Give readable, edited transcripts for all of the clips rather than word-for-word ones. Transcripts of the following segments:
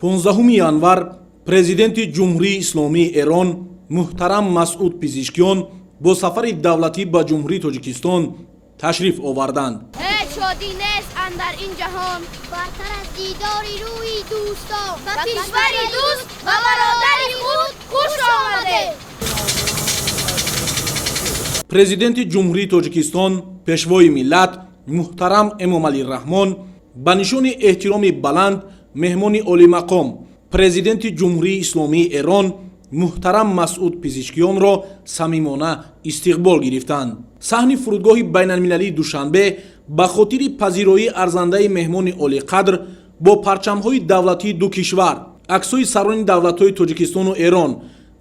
15 январ Президенти Ҷумҳурии Исломии Эрон муҳтарам Масъуд Пизишкиён бо сафари давлатӣ ба Ҷумҳурии Тоҷикистон ташриф оварданд. Ҳеҷ шодӣ нест андар ин ҷаҳон, бартар аз дидори рӯи дӯстон. Ба кишвари дӯст ва бародари худ хуш омадед. Президенти Ҷумҳурии Тоҷикистон, Пешвои миллат муҳтарам Эмомалӣ Раҳмон ба нишони эҳтироми баланд меҳмони олимақом, Президенти Ҷумҳурии Исломии Эрон муҳтарам Масъуд Пизишкиёнро самимона истиқбол гирифтанд. Саҳни фурудгоҳи байналмилалии Душанбе ба хотири пазироии арзандаи меҳмони олиқадр бо парчамҳои давлатии ду кишвар, аксҳои сарони давлатҳои Тоҷикистону Эрон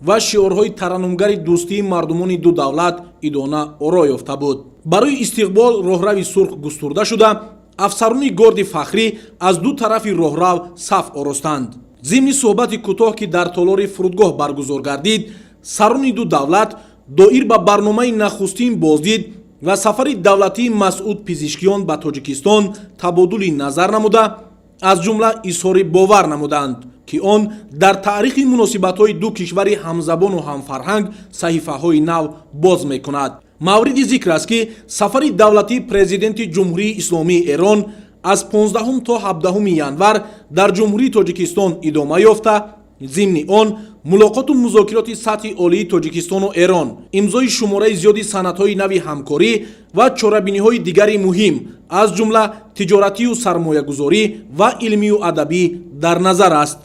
ва шиорҳои тараннумгари дӯстии мардумони ду давлат идона оро ёфта буд. Барои истиқбол роҳрави сурх густурда шуда, афсарони горди фахрӣ аз ду тарафи роҳрав саф оростанд. Зимни суҳбати кӯтоҳ, ки дар толори фурудгоҳ баргузор гардид, сарони ду давлат доир ба барномаи нахустин боздид ва сафари давлатии Масъуд Пизишкиён ба Тоҷикистон табодули назар намуда, аз ҷумла изҳори бовар намуданд, ки он дар таърихи муносибатҳои ду кишвари ҳамзабону ҳамфарҳанг саҳифаҳои нав боз мекунад. Мавриди зикр аст, ки сафари давлатии Президенти Ҷумҳурии Исломии Эрон аз 15 то 17 январ дар Ҷумҳурии Тоҷикистон идома ёфта, зимни он мулоқоту музокироти сатҳи олии Тоҷикистону Эрон, имзои шумораи зиёди санадҳои нави ҳамкорӣ ва чорабиниҳои дигари муҳим, аз ҷумла тиҷоратию сармоягузорӣ ва илмию адабӣ дар назар аст.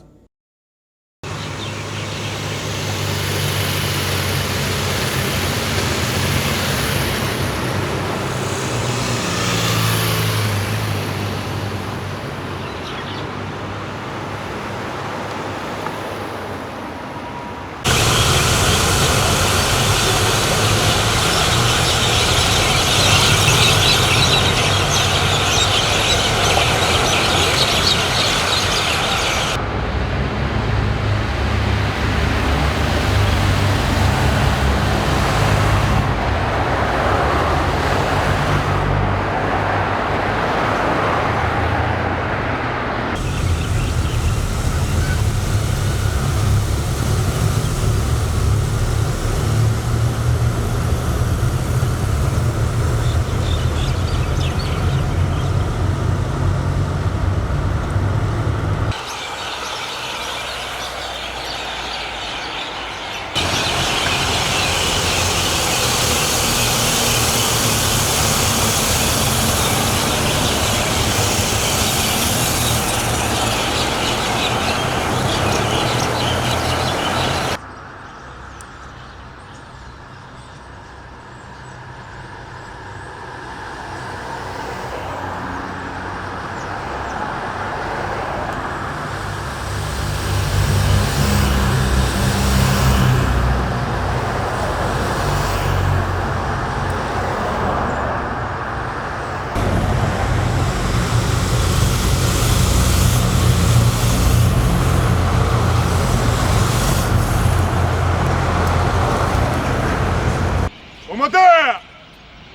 Омода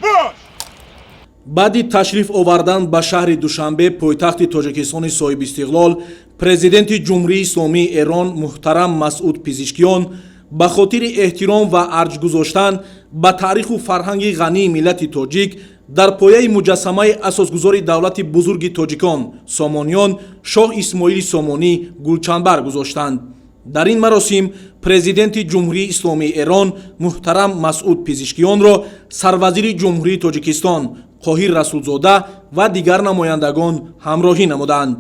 бош! Баъди ташриф овардан ба шаҳри Душанбе, пойтахти Тоҷикистони соҳибистиқлол, Президенти Ҷумҳурии Исломии Эрон муҳтарам Масъуд Пизишкиён ба хотири эҳтиром ва арҷ гузоштан ба таъриху фарҳанги ғании миллати тоҷик дар пояи муҷассамаи асосгузори давлати бузурги тоҷикон, Сомониён, Шоҳ Исмоили Сомонӣ гулчанбар гузоштанд. Дар ин маросим Президенти Ҷумҳурии Исломии Эрон муҳтарам Масъуд Пизишкиёнро Сарвазири Ҷумҳурии Тоҷикистон Қоҳир Расулзода ва дигар намояндагон ҳамроҳӣ намуданд.